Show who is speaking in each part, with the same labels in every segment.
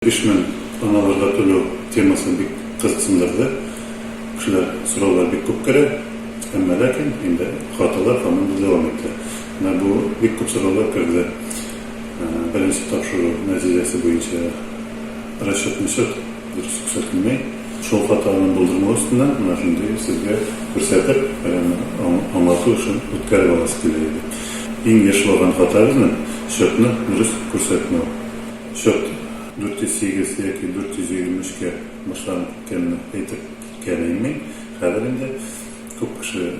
Speaker 1: 5000 аналарга түләү темасы бик кызыксындырды. Кешеләр сораулар бик күп керә. Әмма ләкин инде хаталар һаман да дәвам итә. Менә бу бик күп сораулар керде. Беренче тапшыру нәтиҗәсе буенча расчетный счет дөрес күрсәтелми. Шул хатаны булдырмау өстеннән менә шундый сезгә күрсәтеп, аңлату эшен үткәреп аласы килә иде. Иң еш булган хата безнең счетны дөрес күрсәтмәү. Счет 408 яки 423 кә башланып киткәнне әйтеп киткән идем мин. Хәзер инде күп кеше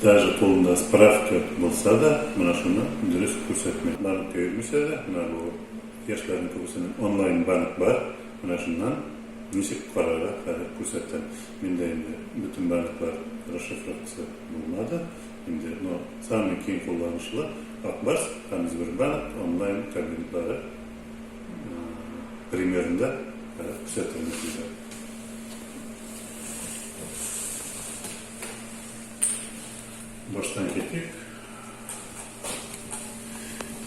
Speaker 1: даже кулында справка булса да, менә шуны дөрес күрсәтми. Банкка йөрмисә дә, менә бу яшьләрнең күбесенең онлайн банк бар, менә шуннан ничек карарга хәзер күрсәтәм. Миндә инде бөтен банклар расшифровкасы булмады. Инде, но самый киң кулланышлы Ак Барс һәм Сбербанк онлайн кабинетлары примерында күрсәтәм сезгә. Баштан китик.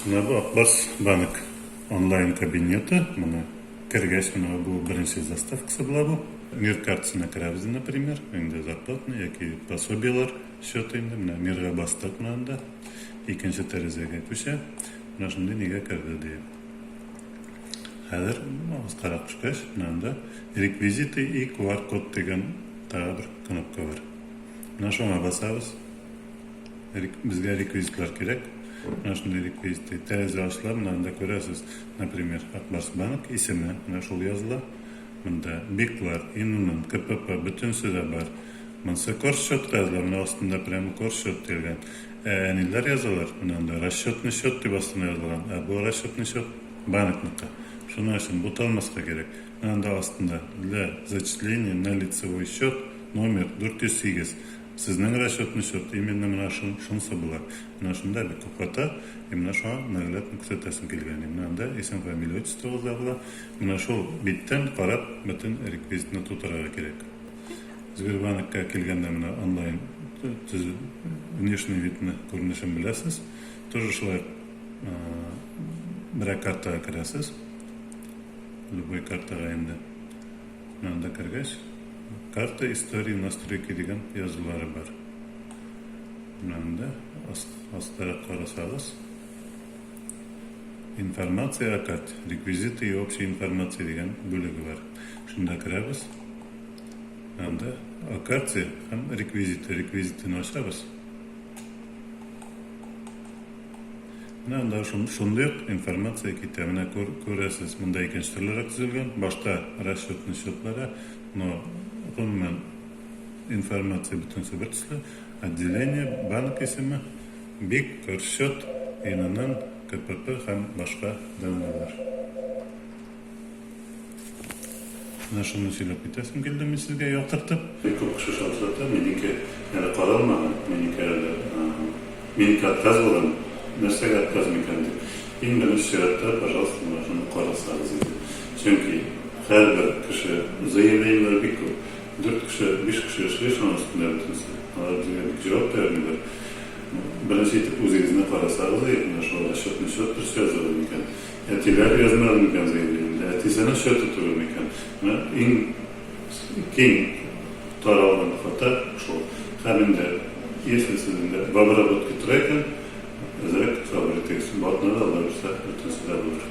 Speaker 1: Менә бу Ак Барс банк онлайн кабинеты. Моны кергәч, менә бу беренче заставкасы була бу. Мир картасына керәбез, например, инде зарплатный яки пособиелар счеты инде. Менә Мирга бастык менә анда. Икенче тәрәзәгә күчә. Менә шундый нигә керде диеп. Хәзер аскарак төшкәч, менә анда реквизиты и QR-код дигән тагы бер кнопка бар. Менә шуңа басабыз. Безгә реквизитлар кирәк. Менә шундый реквизиты. Тәрәзә ачыла, менә анда күрәсез, например, Ак Барс банк исеме, менә шул языла. Монда БИКлар, ИНН, КПП, бөтенесе дә бар. Монысы корсчетка языла, менә астында прямо корсчет диелгән. Ә әниләр язалар, менә анда расчетный счет дип астына язылган, ә бу расчетный счет банкныкы. Шуның өчен буталмаска кирәк. Менә анда астында для зачисления на лицевой счет номер 408. Сезнең расчетный счет именно менә шунысы була. Менә шунда бик күп хата, и менә шуңа наглядно күрсәтәсем килгән. Менә анда исем, фамилия, отчествогыз языла. Менә шул биттән карап бөтен реквизитны тутырырга кирәк. Сбербанкка килгәндә менә онлайн төзү внешний видны күренешен беләсез. Тоже шулай берәр картага керәсез. Любой картага инде. Менә анда кергәч, карта истории настройки дигән язулары бар. Менә анда астарак карасагыз, информация о карте, реквизиты и общая информация дигән бүлеге бар. Шунда керәбез. Анда о карте һәм реквизиты. Реквизитыны ачабыз. Менә анда шундый ук информация китә. Менә күрәсез, монда икенче төрлерәк төзелгән. Башта расчетный счетлары, но гомумән информация бөтенесе бер төсле. Отделение, банк исеме, БИК, расчет, ИНН, КПП һәм башка данныйлар. Менә шуны сөйләп китәсем килде мин сезгә яктыртып. Бик күп кеше шалтырата, минеке әле каралмаган, минеке әле, минеке отказ булган, нәрсәгә отказ микән дип. Иң беренче чиратта, пожалуйста, менә шуны карасагыз иде. Чөнки һәрбер кеше, заявлениеләр бик күп. Дүрт кеше, биш кеше эшли шуның өстендә бөтенесе. Алар безгә бик җавап та бирмиләр. Беренче итеп үзегезне карасагыз иде, менә шул расчетный счет дөрес язылган микән? Әтиләр язмады микән заявлениедә? Әтисенең счеты түгел микән? Менә иң киң таралган хата шул. Һәм инде, если сез инде в обработке тора икән, әзрәк сабыр итегез. Бу атнада, Алла бирсә, бөтенесе дә булыр.